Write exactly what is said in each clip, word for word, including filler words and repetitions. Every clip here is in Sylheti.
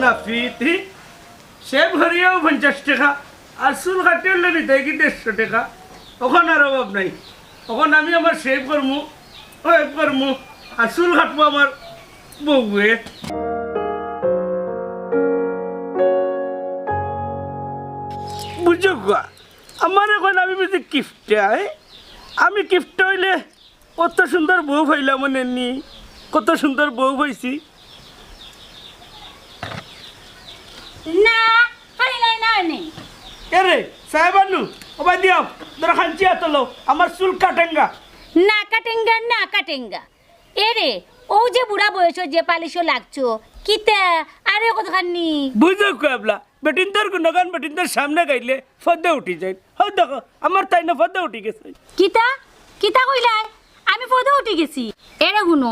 না ফিতি, শেভ করিয়াও পঞ্চাশ টেকা, আর চুল কাটিয়া অইলে নিতায় কি দেড়শো টেকা। অখন আর অভাব নাই, অখন আমি আমার শেভ করমু, ওয়েভ করমু, আর চুল কাটমু আমার বউয়ে। বুঝছো গা? আমার অখন আমি বুঝি কিপটা, এ? আমি কিপটা অইলে অত সুন্দর বউ পাইলাম মনে নি, কত সুন্দর বউ পাইছি। না, পাইলাই না নি। এরে, সাহেবানু, ও বাই দিয়াও, ধরো খাঞ্চি আতো লও, আমার চুল কাটেঙ্গা। না কাটেঙ্গা, না কাটেঙ্গা। এরে, ও যে বুড়া বয়সো যে পালিশো লাগছো, কিতা, আরে কতখানি? বুঝো কো এবলা, বেটিন্তর গুণগান বেটিন্তর সামনে গাইলে ফদে উঠি যায়। হো দেখো, আমার তাই না ফদে উঠি গেছে। কিতা? কিতা কইলায়? আমি ফদে উঠি গেছি? এরে হুনো,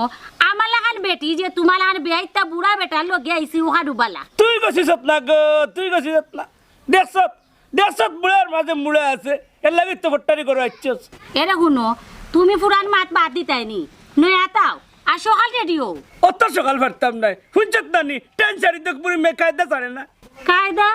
আমার লাখান বেটি যে তুমার লাখান বেয়াইত্তা বুড়া বেটার লগে আইছি উহা ডুবালা। তুই গছিস না গো, তুই গছিস না। দেখছত, দেখছত বুড়ার মাঝে মুড়া আছে, এর লাগি তো ফট্টারি করে আইছস। এরে হুনো, তুমি পুরান মাত বাদ দিতায় নি, নয়া তাও, আর সকাল রেডি হও। অত সকাল পারতাম নায়, হুনছত না নি, টেন সারি তক পুরি মে কায়দা ছাড়ে না। কায়দা?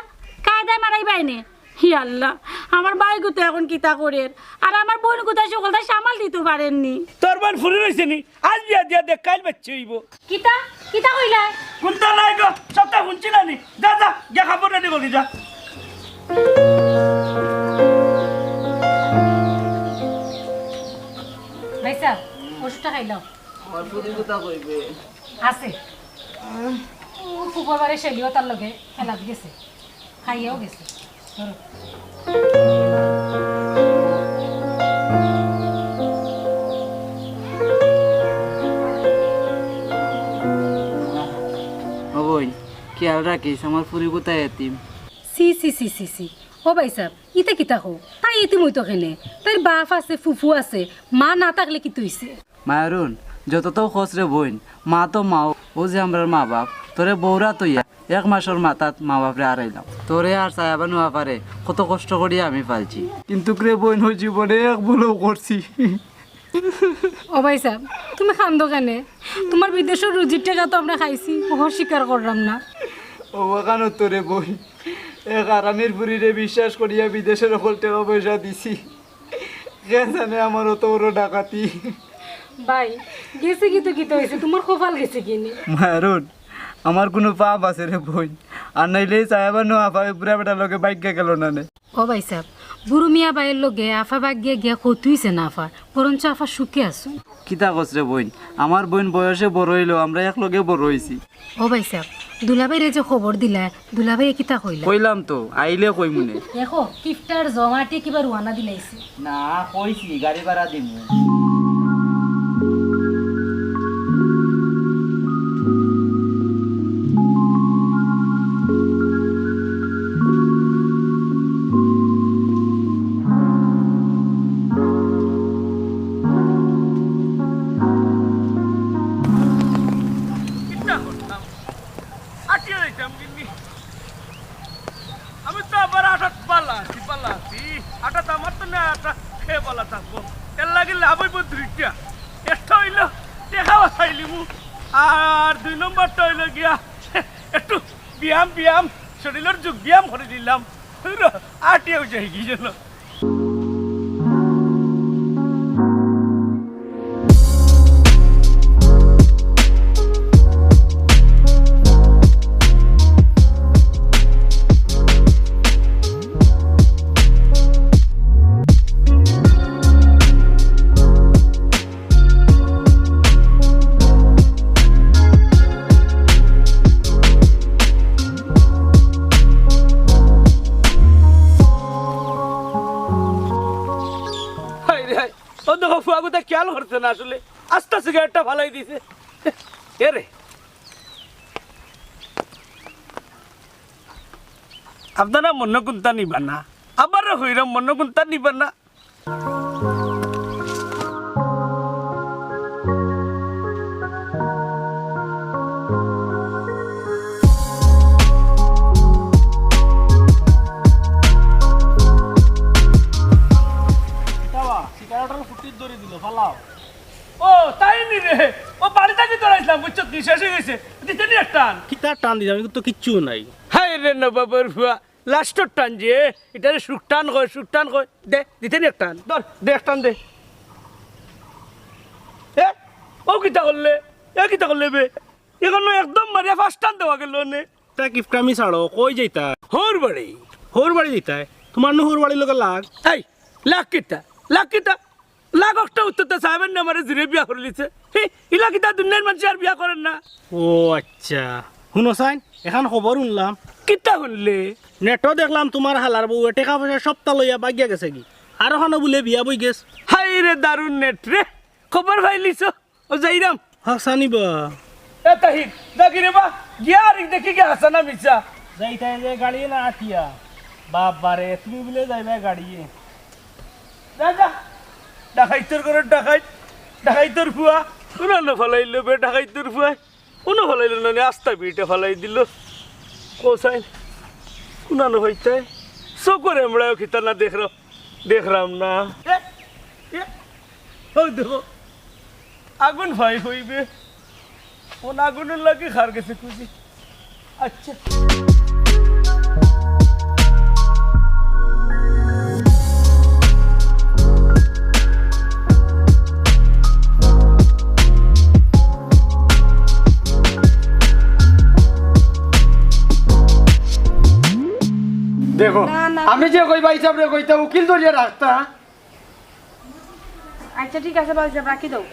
কায়দায় মারাইবায় নে। হি আল্লাহ, আমার ভাই গুতা অখন কিতা করের? আর আমার বইন গুতা সকলতা সামাল দিতো পারের নি। তোর বইন ফুরি রইছে নি? আজ বিয়া দিয়া দেখ, কাইল বাচ্চা অইবো। কিতা? কিতা কইলায়? কুন্তা নাই গো, সবতা হুনছি না নি? যা, যা, গিয়া কাপড় রেডি করি যা। ভাইসাব, ওষুধটা খাইলাও। আমার ফুরি কুতা কইবে? আছে। ও ফুফার বাড়ি শেলিও তার লগে খেলাত গেছে। খাইয়াও গেছে। ধরো। ও বইন, খেয়াল রাখিস, আমার ফুরি কুতা এতিম। ছি, ছি, ছি, ছি, ছি। ও ভাইসাব, ইতা কিতা কও? তাই এতিম অইতো কেনে? তাইর বাপ আছে, ফুফু আছে, মা না থাকলে কিতা অইছে? মায়ারুন, যত তো কস রে বইন, মা তো মাও, ও যে আমরার মা বাপ, তোরে বউরা তইয়া এক মাসর মাথাত মা বাপরে আরাইলাম। তোরে আর সায়াবানু আফারে কত কষ্ট করিয়া আমি পালছি। কিন্তুক রে বইন, অউ জীবনে এক ভুলও করছি। ও ভাইসাব, তুমি কান্দো কেনে? তুমার বিদেশর রুজির টেকা তো আমরা খাইছি, অস্বীকার কররাম না। ও অখানো তোরে বইন, এক আরামির ফুরিরে বিশ্বাস করিয়া বিদেশর হকল টেকা পয়সা দিছি। কে জানে আমার অত বড় ডাকাতি। ভাই, গেছে গি তো কিতা অইছে, তুমার কপাল গেছে গি নি? মায়ারুন, আমার কুনু পাপ আছে রে বইন? আর নাইলে সায়াবানু আফা বুড়া বেটার লগে ভাগিয়া গেলো না নে। ও ভাইসাব, বুরু মিয়া ভাইর লগে আফা ভাগিয়া গিয়া ক্ষতি অইছে না আফার, বরঞ্চ আফা সুখে আছইন। কিতা কস রে বইন? আমার বইন বয়সে বড় অইলেও আমরা একলগে বড় অইছি। ও ভাইসাব, দুলাভাইরে যে খবর দিলায়, দুলাভাইয়ে কিতা কইলা? কইলাম তো, আইলে কইমুনে। দেখো, কিপটার জমাটি কিবা রওয়ানা দিলাইছে। না, কইছি, গাড়ি ভাড়া দিমু। কিতা করতাম? আটিয়া যাইতাম কিনি? আমি তো আবার আটাত বালা আছি, বালা আছি। আটাত আমার তো না, আটা খেয়ে বালা থাকবো। এর লাগি লাভ অইবো দুইটা। একটা অইলো টেকা বাচাইলিমু, আর দুই নম্বরটা অইলো গিয়া একটু ব্যায়াম, ব্যায়াম, শরীলর যোগ ব্যায়াম করি দিলাম। আটিয়াও যাই কি জন্য। হায় রে হায়, ও দেখো, ফুয়াগুতা খেয়াল করছে না আসলে, আস্তা সিগারেটটা ফালাই দিছে। এ রে, আপনারা মনো কুন্তা নিবা না, আবারও কইরাম মনো কুন্তা নিবা না। কিতাবা, সিগারেটর ফুটিত ধরি দিল, ফালাও। ও, তাই নি রে? ও, বাড়ি থাকি ধরাইছিলাম, বুঝছো কি? শেষ অই গেছে। দিতে এক টান। কিতা টান দিতাম, ইগু তো কিচ্ছু নাই। হায় রে নবাবর ফুয়া, লাস্টর টান যে, ইটারে সুখ টান কয়, সুখ টান কয়। দে, দিতে নি এক টান। ধর, দে এক টান দে। এ, ও কিতা করলে? এ কিতা করলে বে? ইগুন একদম মারিয়া ফার্স্ট টান দেওয়া গেল নে। তা কিফটামি ছাড়ো, কই যাইতায়? হউর বাড়ি। হউর বাড়ি যাইতায়? তুমার নু হউর বাড়ির লগে লাগ। এই, লাগ কিতা? লাগ কিতা? লাগ একটা উত্তর তো সাহেবের নামারে জিরে বিয়া করলিছে। হি, ইলা কিতা দুনিয়ার মানষে আর বিয়া করের না? ও আচ্ছা। হুনো চাইন, এখান খবর হুনলাম। কিতা হুনলে? নেটো দেখলাম তুমার হালার বউয়ে টেকা পয়সা সবতা লইয়া বাগিয়া গেছেগি। আর অখানো বুলে বিয়া বই গেছ। হায় রে দারুণ নেট রে। খবর পাইলিছো? ও যাইরাম। হাসানি বা। এ তাহির, দেখি রে বা, গিয়া আর দেখি কি হাসানা মিছা। যাইতায় যে গাড়িয়ে না আটিয়া। বাবারে, তুমি বুলে যাইবায় গাড়িয়ে। যা, যা। ডাকাইতর ঘরর ডাকাইত, ডাকাইতর ফুয়া। কুনানো ফালাইলো বে ডাকাইতর ফুয়ায়? কুনো ফালাইলো না নি, আস্তা বিড়িটা ফালাই দিল। কোসাইন, কুনানো হইতে? চকুর এমড়ায়ও খিতা না দেখরাম, দেখরাম না। এ, এ, ওই দেখো, আগুন ফাই হইবে। কোন আগুনর লাগি খার গেছে খুঁজি। আচ্ছা। দেখো, না, না। আমি যে কই ভাই সাহেবরে কইতা উকিল ধরিয়া রাখতা। আচ্ছা, ঠিক আছে, ভাই সাহেব, রাখি দাও।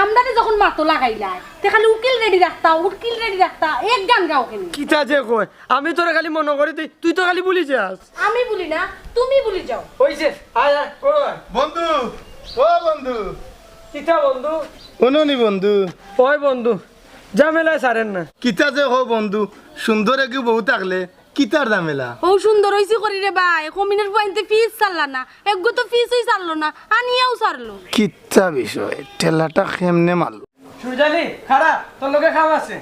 আমরারে যখন মাতো লাগাইলায়, তে খালি উকিল রেডি রাখতা, উকিল রেডি রাখতা, এক গান গাও কেনে? কিতা যে কয়, আমি তোরে খালি মনো করি দেই, তুই তো খালি ভুলি যাস। আমি ভুলি না, তুমি ভুলি যাও। ওই যে, আয়, আয়, ওই আয়। বন্ধু, ও বন্ধু। কিতা বন্ধু? হুনো নি বন্ধু। ওই বন্ধু, ঝামেলায় ছাড়ের না। কিতা যে কও বন্ধু, সুন্দর এগু বউ থাকলে কিতার ঝামেলা? ও সুন্দর অইছি করি রে ভাই, কমিনের ফুয়াইন্তে ফিস ছাড়লা না, এগু তো ফিসই ছাড়লো না, আনিয়াও ছাড়লো। কিতা বিষয়, ঠেলাটা কেমনে মারলো? সুজালি, খাড়া, তোর লগে কাম আছে।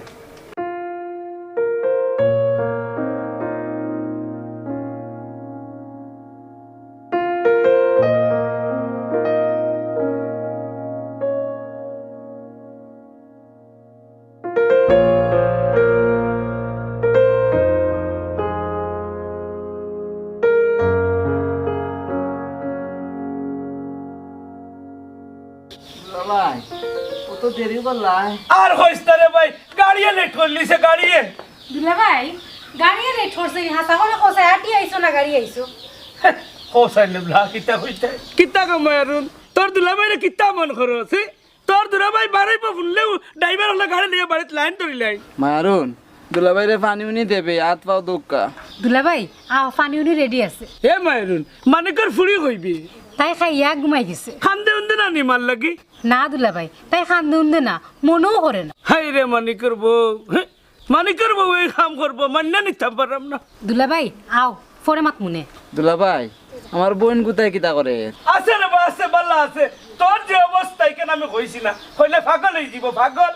দুলাভাই, অত দেরি করলায়? আর কইস না রে ভাই, গাড়িয়ে লেট করলিছে, গাড়িয়ে। দুলাভাই, গাড়িয়ে লেট করছে, হাছা করি কওছাইন, আটি আইছো না গাড়ি আইছো? কওছাইন রে বা, কিতা কইতে? কিতা গো মায়ারুন, তোর দুলাভাইরে কিতা মনো করো, ছি? তোর দুলাভাই বারইবো হুনলেউ ড্রাইভার অকলে গাড়ি লইয়া বাড়িত লাইন ধরিলাইন। মায়ারুন, দুলাভাইরে পানি উনি দেবে, আত পাও ধউক্কা। দুলাভাই, আও, পানি উনি রেডি আছে। এ মায়ারুন, মানিকর ফুড়ি কইবি? তাই খাইয়া ঘুমাই গেছে। কান্দে উন্দে না নি মার লাগি? না দুলাভাই, তাই কান্দে উন্দে না, মনেও করে না। হায় রে মানিকর বউ, হে? মানিকর বউ এই কাম করবো, মানিয়া নিতাম পাররাম না। দুলাভাই, আও, পরে মাতমুনে। দুলাভাই, আমার বইন গুতায় কিতা করে? আছে রে বা, আছে, বালা আছে। তোর যে অবস্থা, ইখান আমি কইছি না, কইলে পাগল অইযিবো, পাগল।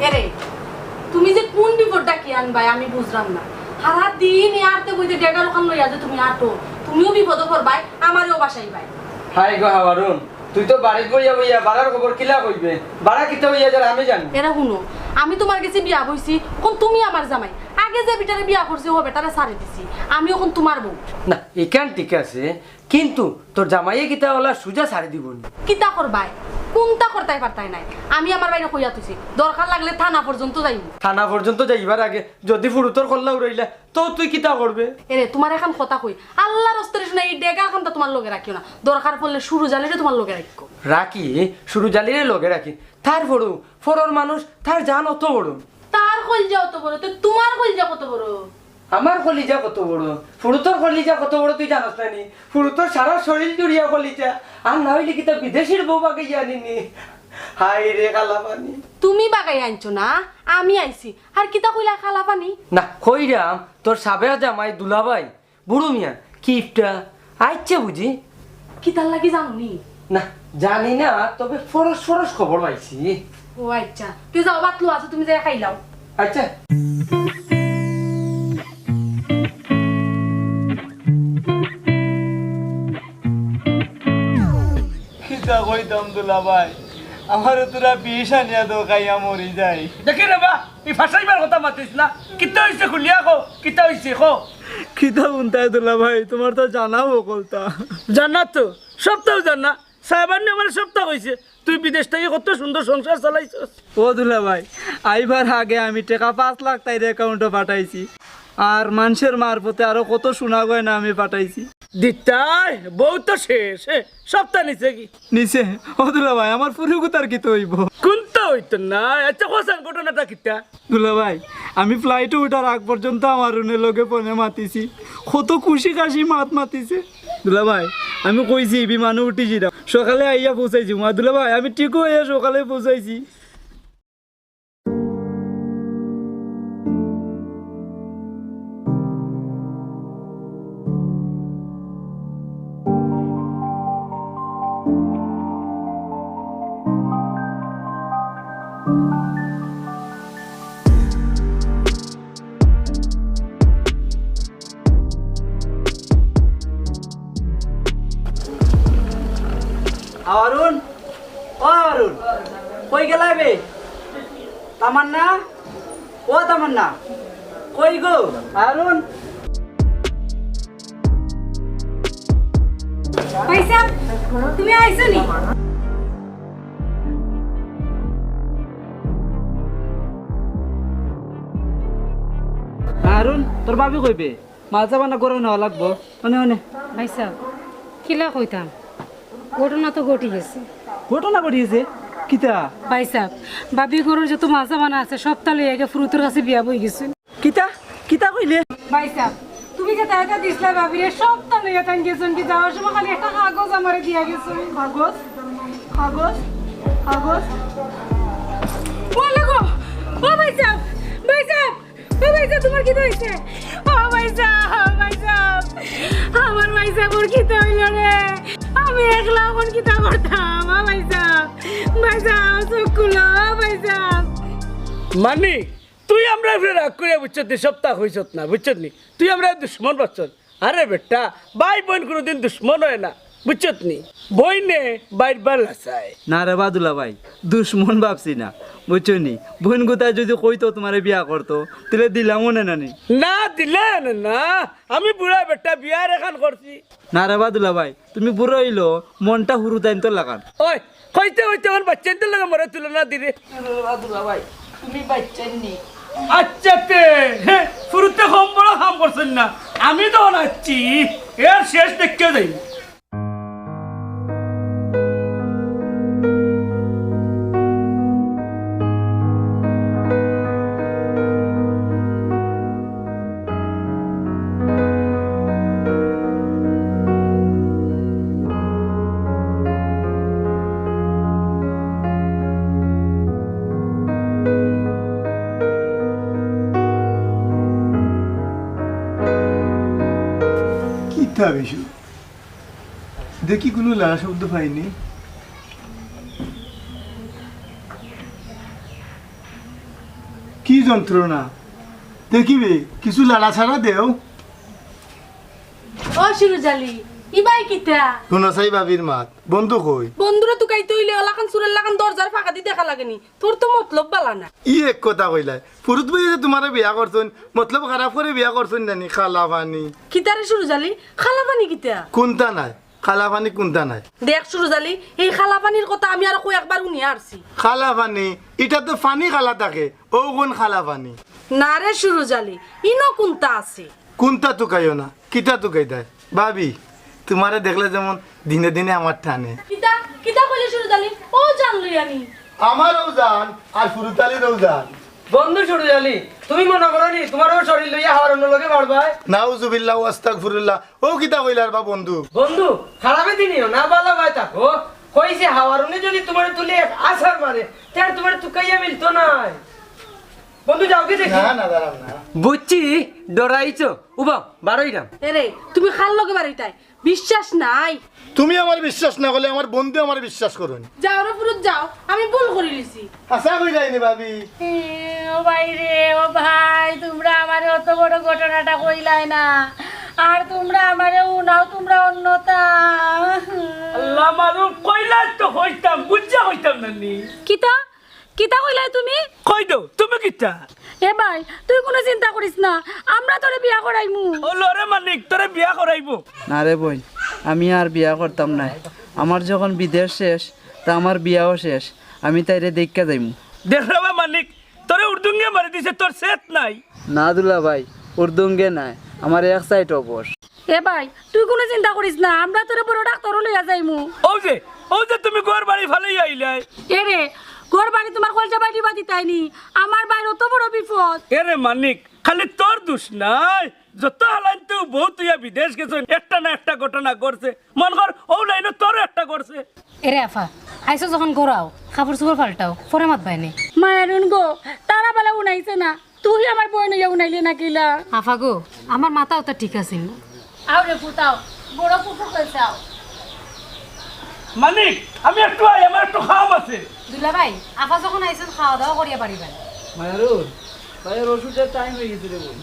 এরে, তুমি যে কুন বিপদ ডাকি আনবায় আমি বুঝরাম না। হারা দিন ই আটতে বইতে ডেগার অখান লইয়া যে তুমি আটো, তুমিও বিপদো পড়বায়, আমারেও বাসাইবায়। হায় গো হাওয়ারুন, তুই তো বাড়িত বইয়া বইয়া বাড়ার খবর কিলা কইবে? বাড়া কিতা অইয়া যার আমি জানি। এরে হুনো, আমি তুমার গেছে বিয়া বইছি, অখন তুমি আমার জামাই। আগে যে বেটারে বিয়া করছি, অউ বেটারে ছাড়ি দিছি, আমি অখন তুমার বউ। না, ইখান ঠিক আছে, কিন্তু তোর জামাইয়ে কিতা অলা সুজা ছাড়ি দিবো নি? কিতা করবায়? কুনতা করতায় পারতায় নায়। আমি আমার ভাইরে কইয়া থইছি, দরকার লাগলে থানা পর্যন্ত যাইমু। থানা পর্যন্ত যাইবার আগে যুদি ফুরুতর কল্লা উড়াইলা, তো তুই কিতা করবে? এরে, তুমার এখান কথা কই, আল্লার ওয়াস্তে রে শুনা, ই ডেগার খানতা তুমার লগে রাখিও না। দরকার পড়লে সুরুজালিরে তুমার লগে রাখিও। রাখি, সুরুজালিরে লগে রাখি। তার পরও, পরর মানুষ, তার জান অত বড়। তার কলিজা অত বড়, তো তুমার কলিজা কত বড়? আমার কলিজা কত বড়? ফুরুতর কলিজা কত বড় তুই জানস না নি? ফুরুতর সারা শরীল জুড়িয়া কলিজা। আর না অইলে কিতা বিদেশির বউ বাগাইয়া আনিনি? হায় রে কালাপানি। তুমি বাগাই আনছো না, আমি আইছি। আর কিতা কইলা কালাপানি? না, কইরাম, তোর সাবেক জামাই দুলাভাই, বুরু মিয়া, কিপটা, আইছে বুঝি? কিতার লাগি জানো নি? না, জানি না, তবে ফরস ফরস খবর পাইছি। ও আচ্ছা, তে যাও, ভাত লওয়া আছে, তুমি যাইয়া খাইলাও। আচ্ছা। কিতা কইতাম দুলাভাই, আমারে তোরা বিষ আনিয়া দেও, খাইয়া মরি যাই। দেখি রে বা, এই ফাঁসাইবার কথা মাতিস না। কিতা অইছে খুলিয়া কও, কিতা অইছে কও। কিতা হুনতায় দুলাভাই, তুমার তো জানা হকলতা। জানা তো, সবতাউ জানা। সাহেবান আমারে সবতা কইছে, তুই বিদেশ থাকি কত সুন্দর সংসার চালাইছস। ও দুলাভাই, আইবার আগে আমি টেকা পাঁচ লাখ তাইর অ্যাকাউন্টো পাঠাইছি, আর মানষর মারফতে আরো কত সোনা গয়না আমি পাঠাইছি। দিতায়, বউ তো শেষ, এ, সবতা নিছে কি? নিছে। ও দুলাভাই, আমার ফুরুগুতার কিতা অইবো? কুন্তা অইতো না। আচ্ছা, কও ছাইন ঘটনাটা কিতা? দুলাভাই, আমি ফ্লাইটো উঠার আগ পর্যন্ত আমার রুনের লগে ফোনে মাতিছি, কত খুশি খাসি মাত মাতিছে। দুলাভাই, আমি কইছি বিমানো উঠি যিরাম, সকালে আইয়া পৌঁছাইছি। মা দুলাভাই, আমি ঠিকউ আইয়া সকালে পৌঁছাইছি। হাওয়ারুন, ও হাওয়ারুন, কই গেলায় বে? তামান্না, ও তামান্না, কই গো? হাওয়ারুন। ভাইসাব, তুমি আইছো নি? হাওয়ারুন, তোর ভাবি কই বে? মাছ আবার না গরম নেওয়া লাগবো। অনে, অনে। ভাইসাব, কিলা কইতাম? ঘটনা তো ঘটি গেছে। ঘটনা ঘটি গেছে? কিতা? ভাইসাব, ভাবি ঘরর যত মাছ আবার আছে, সবতা লইয়া গিয়া ফুরুতর কাছে বিয়া বই গেছে। কিতা? কিতা কইলে? ভাইসাব, তুমি যেতা যেতা দিছলায় ভাবিরে, সবতা লইয়া তাইন গেছইন গি। যাওয়ার সময় খালি একটা কাগজ আমারে দিয়া গেছইন। কাগজ? কাগজ? কাগজ? ও লাগো! ও ভাইসাব! ভাইসাব! ও ভাইসাব, তুমার কিতা অইছে? ও ভাইসাব, ভাইসাব, আমার ভাইসাবর কিতা অইলো রে? আমি একলা অখন কিতা করতাম? ও ভাইসাব, ভাইসাব, চউখ খুলো, ও ভাইসাব। মানি, তুই আমরার উপরে রাগ করিয়া, বুঝছত নি, সবতা কইছত না, বুঝছত নি? তুই আমরার দুশমন ভাবছত। আরে বেটা, ভাই বইন কুনুদিন দুশমন অয় না, বুঝছত নি? বইনে ভাইর ভালা চায়। না রে বা দুলাভাই, দুশমন ভাবছি না, বুঝছো নি? বইনগুতায় যুদি কইতো তুমারে বিয়া করতো, তাইলে দিলাম অনে নানি। না, দিলে অনে না। আমি বুড়া বেটা, বিয়ার এখান করছি। না রে বা দুলাভাই, তুমি বুড়া অইলো, মনটা হুরুতাইন্তর লাখান। ওই, কইতে কইতে অখন বাইচ্চাইন্তর লগে মোরে তুলনা দিরে। ও দুলাভাই, তুমি বাইচ্চাইন নি? আচ্ছা তে, হে, ফুরুতে কম বড় কাম করছইন না। আমি তো অখন আইছি, এর শেষ দেখিয়া যাইমু। কিতা বিষয়? দেখি কুনু লাড়া শব্দ পাইনি। কি যন্ত্রণা? দেখি বে, কিছু লাড়া ছাড়া দেও। ও সুরুজ আলী, ইবায় কিতা? হুনো চাই ভাবির মাত, বন্ধু কই? বন্ধুরে তুকাইতে অইলে অলাখান চুরের লাখান দরজার ফাঁকাদি দেখা লাগেনি। তোর তো মতলব বালা না। ই এক কথা কইলায়, ফুরুত ভাইয়ে যে তুমারে বিয়া করছইন, মতলব খারাপ করি বিয়া করছইন নানি, কালা পানি। কিতারে সুরুজ আলী? কালা পানি কিতা? কুন্তা নায়, কালা পানি কুন্তা নায়। দেখ সুরুজ আলী, এই কালা পানির কথা আমি আরো কয়েকবার হুনিয়া আরছি। কালা পানি, ইটা তো পানি কালা থাকে, অউ কুন কালা পানি? না রে সুরুজ আলী, ইনো কুন্তা আছে। কুন্তা তুকাইও না, কিতা তুকাইতায়? ভাবি, তুমারে দেখলে যেমন দিনে দিনে আমার টানে। কিতা, কিতা কইলে সুরুজ আলী? অউ জান লইয়া নি? আমারও জান, আর ফুরুত আলীরও জান। বন্ধু সুরুজ আলী, তুমি মনো করো নি তুমার অউ শরীর লইয়া হাওয়ারুনর লগে পারবায়? নাউজুবিল্লাহ ওয়া আস্তাগফিরুল্লাহ। অউ কিতা কইলার বা বন্ধু? বন্ধু, খারাপে দিনিও না, বালা বায় থাকো। কইছি হাওয়ারুনে যুদি তুমারে তুলি এক আছাড় মারে, তে আর তুমারে তুকাইয়া মিলতো নায়। বন্ধু, যাও গি দেখি। না, না, দাঁড়াও না। বুঝছি, ডরাইছো। উবাও, বারইরাম। এরে, তুমি কার লগে বারইতায়? বিশ্বাস নাই। তুমি আমারে বিশ্বাস না করলে আমার বন্ধু আমারে বিশ্বাস করইন। যাও রে ফুরুত, যাও, আমি ভুল করিলিছি। আশা করি যাইনি ভাবি। এ, ভাই রে, ও ভাই, তুমরা আমারে অত বড় ঘটনাটা কইলায় না, আর তুমরা আমারে হুনাও, তুমরা অন্যতা। আল্লাহ মাবুদ, কইলায় তো কইতাম, বুঝিয়া কইতাম না নি। কিতা? কিতা কইলায় তুমি? কই দেও, তুমি কিতা? এ ভাই, তুই কুনু চিন্তা করিস না, আমরা তোরে বিয়া করাইমু। ও লরে মানিক, তোরে বিয়া করাইবো। না রে বইন, আমি আর বিয়া করতাম নায়। আমার যখন বিদেশ শেষ, তা আমার বিয়াও শেষ। আমি তাইরে দেখিয়া যাইমু। দেখ রে বা মানিক, তোরে উর্দুঙ্গে মারি দিছে, তোর সেত নাই। না দুলাভাই, উর্দুঙ্গে নায়, আমার এক সাইড অবশ। এ ভাই, তুই কুনু চিন্তা করিস না, আমরা তোরে বড় ডাক্তারো লইয়া যাইমু। অউ যে, অউ যে তুমি ঘর বাড়ি ফালাইয়া আইলায়। এ রে, ঘর বাড়ি তুমার কলজা বাড়ি বাদি তাইনি, আমার ভাইর অত বড় বিপদ। এ রে মানিক, খালি তোর দুষ নায়, যত হালাইনতেউ বউ তুইয়া বিদেশ গেছইন, একটা না একটা ঘটনা ঘটছে। মন কর, অউ লাইনো তোরও একটা ঘটছে। এরে আফা, আইছো যখন ঘরো আও, কাপড় চোপড় পাল্টাও, পরে মাতবায়নে। মায়ারুন গো, তারা বালা উনাইছে না, তুই আমার বইন অইয়া উনাইলে না কিলা? আফা গো, আমার মাথা অতা ঠিক আছিল না। আও রে পুত আও, বড় কুকুর কইছে আও। মানিক, আমি একটু আই, আমার একটু কাম আছে। দুলাভাই, আফা যখন আইছইন খাওয়া দাওয়া করিয়া পারিবা। মায়ারুন, ভাইয়ের ওষুধের টাইম অই গেছে রে বইন।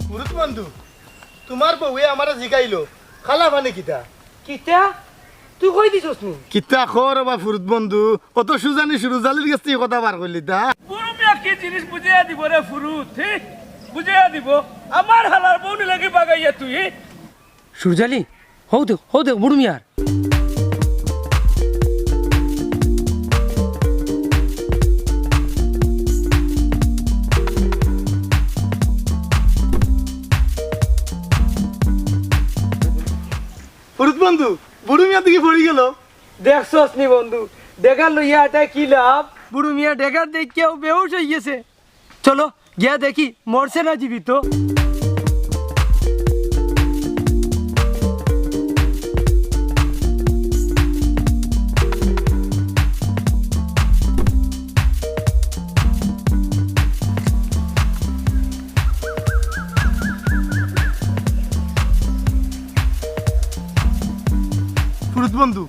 পুরুত বন্ধু, তুমার বউয়ে আমারে জিগাইলো, কালা পানি কিতা? কিতা? তুই কই দিছস নি? কিতা কর বা ফুরুত বন্ধু, অত সুজানি সুরুজালির গেছ থাকি কথা বার করলি তা? বুরু মিয়া কি জিনিস বুঝাইয়া দিব রে ফুরুত, হি? বুঝাইয়া দিব? আমার হালার বউ নি লাগি বাগাইয়া তুই, হি? সুরজালি, হউ দেখ, হউ দেখ, বুরু মিয়ার। ফুরুত বন্ধু, বুরু মিয়া দেখি পড়ি গেল। দেখছস নি বন্ধু, ডেগার লইয়া এটায় কি লাভ? বুরু মিয়া ডেগার দেখিয়াউ বেহুশ অই গেছে। চলো, গিয়া দেখি মরছে না জীবিত। ফুরুত বন্ধু,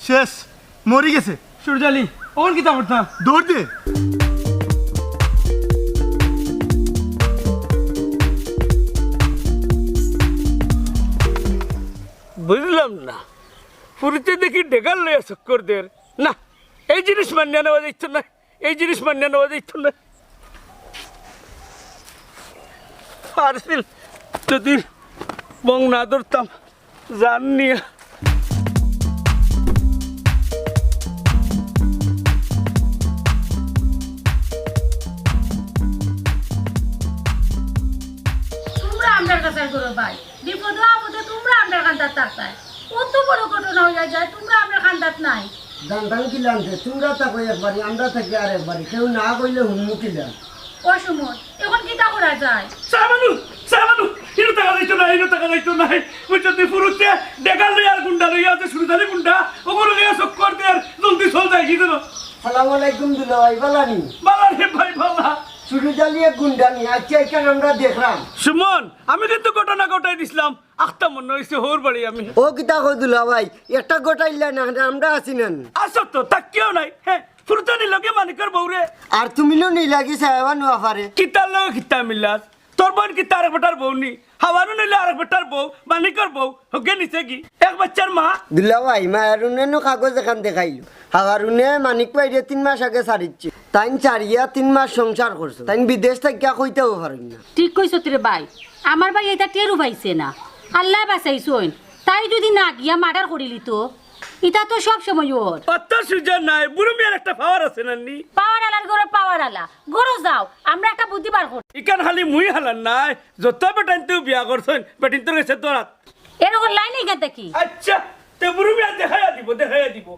শেষ, মরি গেছে। সুরজালি, অখন কিতা করতাম? দৌড় দে। বুঝলাম না, ফুরুতে দেখি ডেগার লইয়া চক্কর দের। না, এই জিনিস মানিয়া নেওয়া যাইতো না। এই জিনিস মানিয়া নেওয়া যাইতো না। পারছিল যদি বং না ধরতাম, জান নিয়া। তুমরা আমরার কাছে করো ভাই, বিপদে আপদে তুমরা আমরার কান্দাত থাকতায়। অত বড় ঘটনা অইয়া যায়, তুমরা আমরার কান্দাত নাই। জানতাম কিলা আনতে, তুমরা থাকো একবারি, আমরা থাকি আরেকবারি, কেউ না কইলে হুনমু কিলা? ও সুমন, অখন কিতা করা যায়? সাবানু, সাবানু, ইনো থাকা যাইতো না, ইনো থাকা যাইতো না। বুঝছো তুই, ফুরুতে ডেগার লইয়া আর গুন্ডা লইয়া আছে, সুরজালি গুন্ডা, অগুরে লইয়া চক্কর দের, জলদি চল যাই, কি জানো? সালাম আলাইকুম দুলাভাই, বালা নি? বালা রে ভাই, বালা। সুরজালি এক গুন্ডা নি, আচ্ছা, ইখান আমরা দেখরাম। সুমন, আমি কিন্তু ঘটনা ঘটাই দিছলাম। আখতা মনো অইছে হউর বাড়ি আমি। ও কিতা কও দুলাভাই, একটা ঘটাইলা না, আমরা আছি না নি? আছো তো, থাকিও নাই। হে, ফুরুতে নিলোগি মানিকর বউরে। আর তুমি লো নিলাগি সাহেবা নুয়াফারে। কিতার লগে কিতা মিলাস? তোর বইন কিতা আরেক বেটার বউ নি? হাওয়ারুন অইলে আরেক বেটার বউ, মানিকর বউ, হগে নিছে কি? এক বাচ্চার মা। দুলাভাই, মায়ারুনে নু কাগজ এখান দেখাইল। হাওয়ারুনে মানিক ভাইরে তিন মাস আগে ছাড়িছে। তাইন ছাড়িয়া তিন মাস সংসার করছে। তাইন বিদেশ থাকিয়া কইতাও পারইন না। ঠিক কইছত রে ভাই। আমার ভাই ইতা টেরও পাইছে না। আল্লায় বাঁচাইছইন। তাই যদি না গিয়া মার্ডার করিলিতো, ইতা তো সব সময় অর। অত সুজা নাই, বুরু মিয়ার একটা পাওয়ার আছে না নি? পাওয়ার আলার ঘরো পাওয়ার আলা। ঘরো যাও, আমরা একটা বুদ্ধি বার করি। ইখান খালি মুই হালার নায়, যত বেটাইন্তে বিয়া করছইন, বেটিন্তর গেছে দরাত। এরকম লাইন ইখান থাকি। আচ্ছা, তে বুরু মিয়া দেখাইয়া দিব, দেখাইয়া দিব।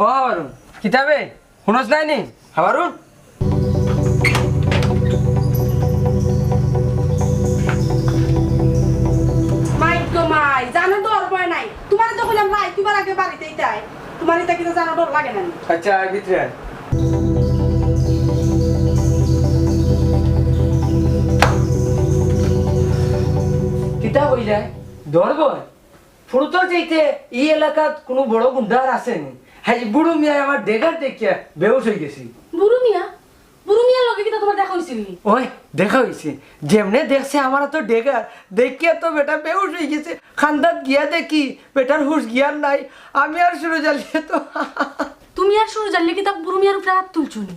ও হাওয়ারুন, কিতা বে? হুনস নাই নি? হাওয়ারুন? মাই গো মাই, জানো ডর ভয় নাই। তুমারে তো কইলাম রাইত তুমার আগে বাড়িত আইতায়। তুমার ইতা কিতা জানো ডর লাগে না নি? আচ্ছা, আয় ভিতরে আয়। কিতা কইলায়? ডর ভয়? ফুরুতর চাইতে ই এলাকাত কুনু বড় গুন্ডা আর আছে নি? হাই, বুরু মিয়ায় আমার ডেগার দেখিয়া বেহুশ অইগেছে। বুরু মিয়া? বুরু মিয়ার লগে কিতা তুমার দেখা অইছিল নি? ওই, দেখা অইছে। যেমনে দেখছে আমার আতো ডেগার, দেখিয়া তো বেটা বেহুশ অইগেছে। কান্দাত গিয়া দেখি, বেটার হুশ জ্ঞান নাই। আমি আর সুরুজালিয়ে তো তুমি আর সুরুজালিয়ে কিতা বুরু মিয়ার উপরে আত তুলছো নি?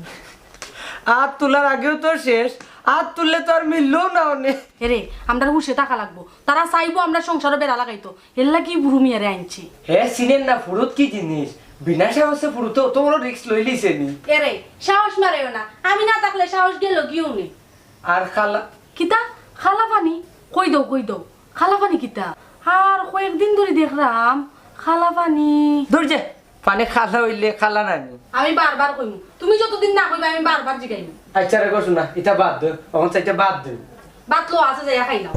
আত তুলার আগেউ তো শেষ, আত তুললে তো আর মিললো না অনে। এরে, আমরার হুশে থাকা লাগবো। তারা চাইবো আমরার সংসারো বেড়া লাগাইতো, এরলাগি বুরু মিয়ারে আনছি। হে চিনের না ফুরুত কি জিনিস, বিনা সাহসে ফুরুতে অত বড় risk লইলিছে নি। এরে, সাহস মারাইও না, আমি না থাকলে সাহস গেলো গি অনে। আর খালা? কিতা? খালা পানি? কই দেও, কই দেও। খালা পানি কিতা? আর কয়েকদিন ধরি দেখরাম খালা পানি। ধৈর্য, পানি খালা অইলে খালা নানি? আমি বারবার কইমু, তুমি যতদিন না কইবা আমি বারবার জিগাইমু। আচ্ছা রে গো সোনা, ইতা বাদ দে, অখন চাইটা বাদ দে। বাদ লো আছে যাইয়া খাইলাও।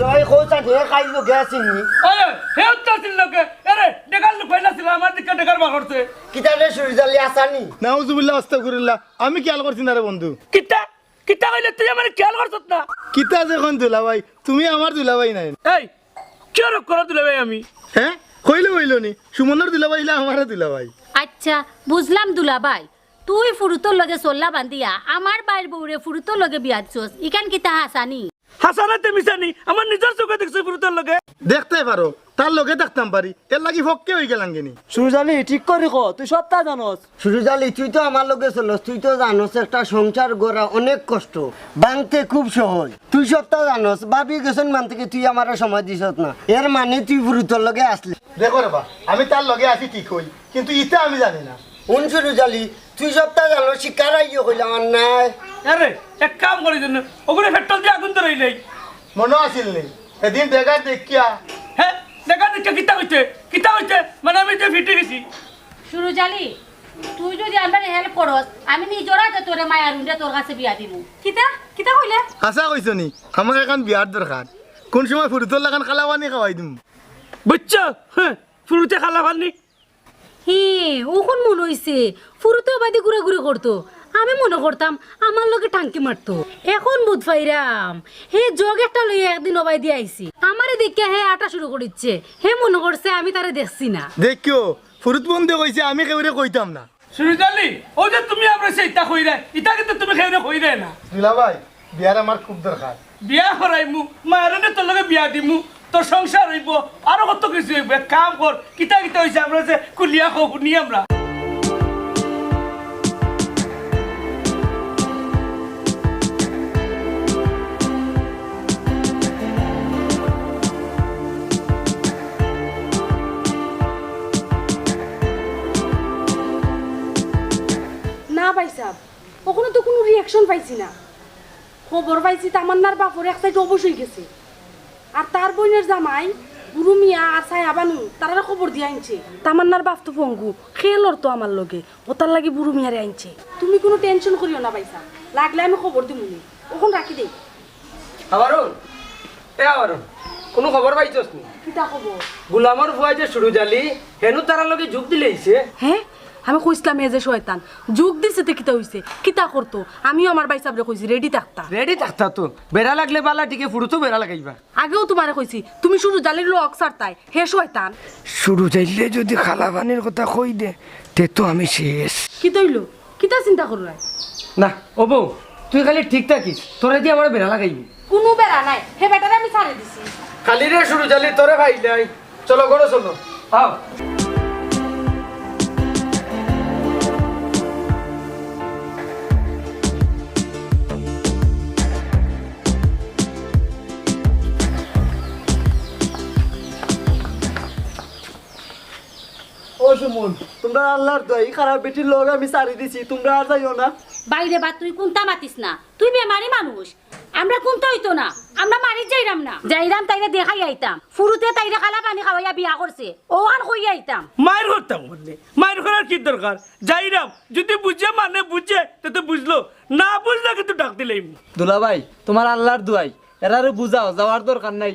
লই কও চাচি, হে খাইলো গেছিনি? আরে, হে উত্তাছিল লোকে। আরে, ডেগার লোক কইলা ছিল, আমার দিকে ডেগার বার করছে। কিতা রে সুরুজালি আছানি? নাউজুবিল্লাহ, আস্তাগফিরুল্লাহ। আমি খেয়াল করছি না রে বন্ধু। কিতা? কিতা কইলে তুই আমারে খেয়াল করছত না? কিতা যে কইন দুলাভাই, তুমি আমার দুলাভাই নায়। এই, কিতা রোগ করা দুলাভাই আমি? হে? কইলে অইলো নি, সুমনর দুলাভাই ইলা আমারও দুলাভাই। আচ্ছা, বুঝলাম দুলাভাই, তুই ফুরুতর লগে চল্লা বান্ধিয়া আমার ভাইর বউরে ফুরুতর লগে বিয়া দিছস, ইখান কিতা হাছানি? হাছানি তে মিছানি, আমার নিজর চউখে দেখছি ফুরুতর লগে। দেখতায় পারো, তার লগে থাকতাম পারি, এরলাগি ফক্কে অইগেলাম গিনি। সুরুজালি, ঠিক করি ক, তুই সবতা জানস। সুরুজালি, তুই তো আমার লগে চলস, তুই তো জানস একটা সংসার গড়া অনেক কষ্ট, ভাঙতে খুব সহজ। তুই সবতা জানস, ভাবি গেছইন মান থাকি তুই আমারে সময় দিছত না, এর মানে তুই ফুরুতর লগে আছলি। দেখো রে বা, আমি তার লগে আছি ঠিক অই, কিন্তু ইতা আমি জানি না। হুন সুরুজালি, তুই সবতা জানস, স্বীকার আইও কইলাম আর নাই। আরে, এক কাম করি দেন, ওগুলো পেট্রোল দিয়া আগুন ধরাইলাই। মনো আছিল নি? এদিন ডেগার দেখিয়া। হে, ডেগার দেখিয়া কিতা কইতে? কিতা কইতে? মানে আমি যে ফিটে গেছি। সুরুজালি, তুই যদি আমরারে help করস, আমি নিজর আতে তোরে মায়ারুনরে তোর কাছে বিয়া দিমু। কিতা? কিতা কইলে? হাছা কইছো নি? আমার এখান বিয়ার দরকার। কুন সময় ফুরুতর লাখান খালা পানি খাওয়াই দিমু। বুঝছো? হে, ফুরুতে খালা পানি। হে, অখন মনো অইছে, ফুরুতে অবায়দি ঘুরাঘুরি করতো। আমি মনো করতাম আমার লগে টাংকি মারতো। অখন বুঝ পাইরাম, হে জগ একটা লইয়া একদিন অবায়দি আইছে। আমারে দেখিয়া হে আটা শুরু করিচ্ছে। হে মনো করছে আমি তারে দেখছি না। দেখিও, ফুরুত বন্ধে কইছে আমি কেউরে কইতাম না। সুরুজালি, অউ যে তুমি আমরারে ইতা কইরায়, ইতা কিন্তু তুমি কেউরে কইরায় না। দুলাভাই, বিয়ার আমার খুব দরকার। বিয়া করাইমু, মায়ারুনরে তোর লগে বিয়া দিমু, তোর সংসার অইবো, আরো কত কিছু অইবো। এক কাম কর, কিতা কিতা অইছে আমরারে খুলিয়া ক, হুনি আমরা। না ভাইসাব, অখনো তো কুনু reaction পাইছি না। খবর পাইছি তামান্নার বাপর এক side অবশ অইগেছে। আর তার বইনর জামাই, বুরু মিয়া আর ছায়া বানু, তারারে খবর দিয়া আনছে। তামান্নার বাপ তো পঙ্গু, কে লড়তো আমার লগে, অতার লাগি বুরু মিয়ারে আনছে। তুমি কুনু tension করিও না ভাইসাব, লাগলে আমি খবর দিমুনে। অখন রাখি দেই। হাওয়ারুন, এ হাওয়ারুন, কুনু খবর পাইছস নি? কিতা খবর? গুলামর ফুয়া যে সুরুজালি, হেনু তারার লগে যোগ দিলাইছে। হে? আমি কইছলাম এ যে শয়তান, যোগ দিছে তে কিতা অইছে? কিতা করতো? আমিও আমার ভাইসাবরে কইছি, ready থাকতা। Ready থাকতা তো। বেড়া লাগলে বালা টিকে ফুরুতো বেড়া লাগাইবা। আগেও তুমারে কইছি, তুমি সুরুজালির লগ ছাড়তায়, হে শয়তান। সুরুজালিয়ে যদি খালা পানির কথা কই দে, তে তো আমি শেষ। কিতা অইলো? কিতা চিন্তা কররায়? না, ও বউ, তুই খালি ঠিক থাকিস, তোরে দি আমারে বেড়া লাগাইবি। কুনু বেড়া নাই, হে বেটারে আমি ছাড়ি দিছি। খালি রে সুরুজালি, তোরে পাইলাই। চলো, ঘরো চলো। আও। ও সুমন, তুমরা আল্লার দোয়াই, খারাপ বেটির লগে আমি ছাড়ি দিছি, তুমরা আর যাইও না। বাইরে বা, তুই কুন্তা মাতিস না, তুই বেমারি মানুষ। আমরা কুন্তা অইতো না, আমরা বাড়িত যাইরাম না। যাইরাম তাইরে দেখাই আইতাম। ফুরুতে তাইরে কালা পানি খাওয়াইয়া বিয়া করছে। অখান কইয়া আইতাম। মাইর করতাম বললে, মাইর করার কি দরকার? যাইরাম, যদি বুঝে মানে বুঝে, তে তো বুঝলো, না বুঝলে কিন্তু ডাক দিলেই। দুলাভাই, তুমার আল্লার দুয়াই, এরারে বুঝাও, যাওয়ার দরকার নাই।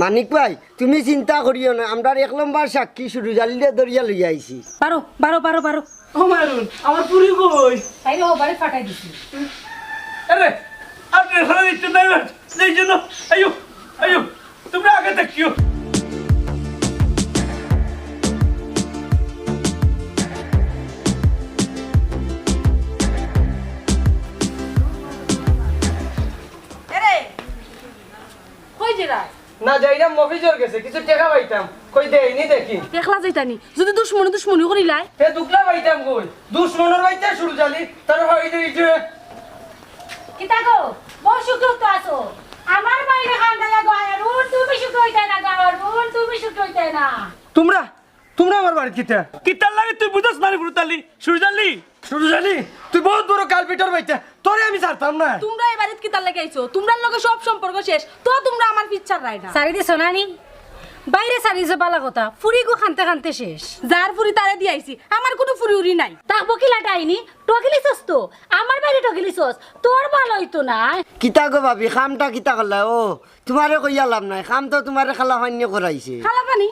মানিক ভাই, তুমি চিন্তা করিও না, আমরার এক নম্বর সাক্ষী সুরুজ আলীরে ধরিয়া লইয়া আইছি। বারো, বারো, বারো, বারো। ও মারুন, আমার ফুরি কই? তাইরে ও বাড়ি ফাটাই দিছি। আরে, আপনি এখানে একটু নাই, এই জন্য, আইও, আইও, তোমরা আগে দেখিও। এরে, কই যাইরায়? না, যাইরাম মফিজর গেছে, কিছু টেকা পাইতাম। কই দেয়নি দেখি। একলা যাইতানি, যদি দুশমনে দুশমনি করিলায়? হে দুখলা পাইতাম কই? দুশমনর বাইতে সুরুজ আলী, তার হইল এই যে। কিতা গো? বউ সুখে তো আছো। আমার বাইরে কান্দাইয়া গো, আর উন তুমি সুখে অইতায় না, গো, আর উন তুমি সুখে অইতায় না। তোমরা, তোমরা আমার বাড়িত কিতা? কিতার লাগি তুই বুঝস না রে ফুরুত আলী, সুরুজ আলী? সুরুজ আলী, তুই বহুত বড় কালপিটর বাইতে, তোরে আমি ছাড়তাম না। তোমরা এই বাড়িত কিতার লাগি আইছো? তোমরার লগে সব সম্পর্ক শেষ, তো তোমরা আমার পিছ ছাড়রায় না। ছাড়ি দিছো না নি? বাইরে ছাড়ি দিছো, বালা কথা। ফুরিগু কানতে কানতে শেষ। যার ফুরি তারে দিয়া আইছি, আমার কুনু ফুরি উরি নাই। থাকবো কিলা ডাইনি? ঠগিলিছস তো, আমার বাইরে ঠগিলিছস, তোর ভালা অইতো না। কিতা গো ভাবি, কামটা কিতা করলা? ও, তুমারে কইয়া লাভ নাই, কাম তো তুমারে কালা পানিয়ে করাইছে। কালা পানি?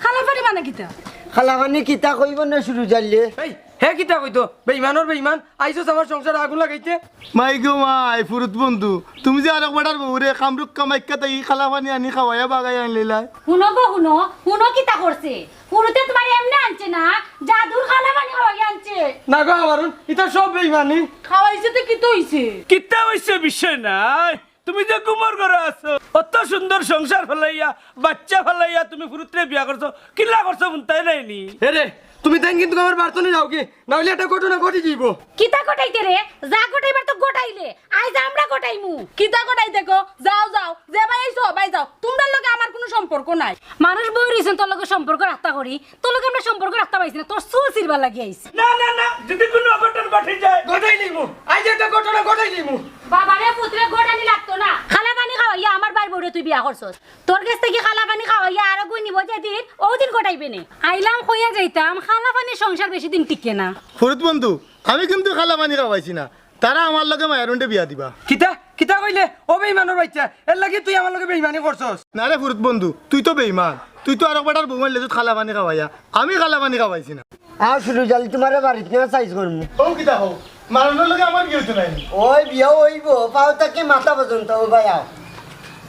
কালা পানি মানে কিতা? কালা পানি কিতা কইবো না সুরুজ আলীয়ে? এই, হে কিতা কইতো? বেইমানর বেইমান, আইছস আমার সংসারে আগুন লাগাইতে? মাই গো মাই, ফুরুত বন্ধু, তুমি যে আরক বেটার বউরে কামরূপ কামাখ্যা থাকি কালা পানি আনি খাওয়াইয়া বাগাই আনলিলায়। হুনো গো হুনো, হুনো কিতা করছে? ফুরুতে তুমারে এমনে আনছে না, জাদুর কালা পানি খাওয়াইয়া আনছে। না গো হামারুন, ইতা সব বেইমানি। খাওয়াইছে তে কিতা অইছে? কিতা অইছে বিষয় নাই। তুমি যে গুমর ঘরো আছো, অত সুন্দর সংসার ফালাইয়া, বাইচ্চা ফালাইয়া তুমি ফুরুতরে বিয়া করছো, কিলা করছো হুনতায় নায় নি? এরে, তুমি তাইন কিন্তু আমার বাড়ি থনে যাওগি, না অইলে একটা ঘটনা ঘটি যাইবো। কিতা ঘটাইতে রে? যা ঘটাইবার তো ঘটাইলে, আইজ আমরা ঘটাইমু। কিতা ঘটাইতে গো? যাও, যাও, যে বায় আইছো, বায় যাও, তুমরার লগে আমার কুনু সম্পর্ক নাই। মানুষ বই রইছইন, তোর লগে সম্পর্ক রাখতা করি, তোর লগে আমরা সম্পর্ক রাখতা পাইছি না, তোর চুল ছিড়বার লাগি আইছি। না, না, না, যদি কুনু অঘটন ঘটি যায়, ঘটাই নিমু। আইজ একটা ঘটনা ঘটাই নিমু। বাবারে, ফুতরে ঘটানি লাগতো না। কালা পানি খাওয়াইয়া আমার বাইর বউরে তুই বিয়া করছস। তোর গেছ থাকি কালা পানি খাওয়াইয়া আরোগু নিবো যেদিন, অউ দিন ঘটাইবে নে। আইলাম কইয়া যাইতাম, কালা পানির সংসার বেশি দিন টিকে না। ফুরুত বন্ধু, আমি কিন্তু কালা পানি খাওয়াইছি না। তারা আমার লগে মায়ারুনরে বিয়া দিবা। কিতা? কিতা কইলে? ও বেইমানর বাইচ্চা, এরলাগি তুই আমার লগে বেইমানি করছস? না রে ফুরুত বন্ধু, তুই তো বেইমান। তুই তো আরক বেটার বউ মারলে তুই কালা পানি খাওয়াইয়া। আমি কালা পানি খাওয়াইছি না। আও সুরুজ আলী, তুমারে বাড়িত নিয়া সাইজ করমু। ও কিতা কও? মারানোর লগে আমার বিয়া অইতো নায় নি? ওই বিয়া অইবো, পাও থাকি মাথা পর্যন্ত, ও ভাই আও।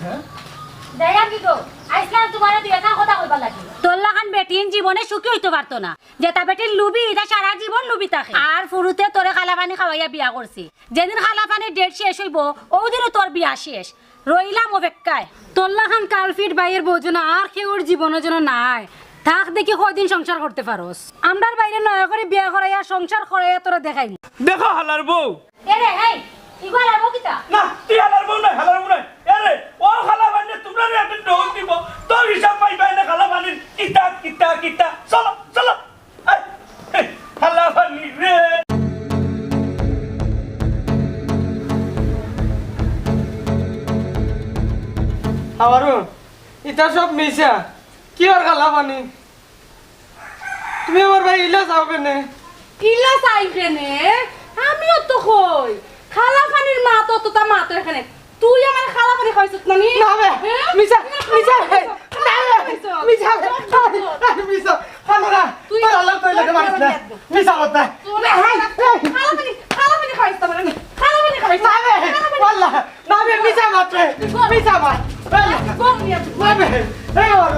হ্যাঁ? যাইরাম কি গো? আইছলাম তুমারে দুই একটা কথা কইবার লাগি। তোর লাখান বেটিন জীবনে সুখী অইতো পারতো না। যেটা বেটিন লুবি, ইটা সারা জীবন লুবি থাকে। আর ফুরুতে তোরে কালা পানি খাওয়াইয়া বিয়া করছি। যেদিন কালা পানির date শেষ অইবো, অউ দিনউ তোর বিয়া শেষ। রইলাম অপেক্ষায়। তোর লাখান কালপিট বাইর বউ যেন আর কেউর জীবনো যেন নাই। থাক দেখি কয়দিন সংসার করতে পারস। আমরার বাইরে নয়া করি বিয়া করাইয়া সংসার করাইয়া তোরে দেখাইমু। দেখো হালার বউ। এরে, এই, ইগু হালার বউ কিতা? না, তুই হালার বউ নায়, হালার বউ নায়। এরে, ও কালা পানি, তুমরারে একদিন ঢোল দিব। তোর হিসাব পাইবায় না কালা পানির। কিতা, কিতা, কিতা। চলো, চলো। এই, এই, কালা পানি রে। হামারুন, ইতা সব মিছা। কিওর কালা পানি? তুমি আমার ভাই ইলা চাও কেনে? ইলা চাই কেনে? আমিও তো কই, কালা পানির মাত অততা মাতর কেনে। তুই আমার কালা পানি খাইছত না নি? না বে, হ্যাঁ? মিছা, মিছা বে। না বে, মিছা বে। আরে, আরে, মিছা। কালো না। তুই তোর আল্লাহ তো এলাকা মারিস না। মিছা কথা। তোর না, হাই, হাই। কালা পানি, কালা পানি খাইছ না নি? কালা পানি খাইছ না? না বে, কালা পানি। আল্লাহ। না বে, মিছা মাত রে। মিছা মাত। আল্লাহ। গম নিয়ে আসবো। না বে, এই আমার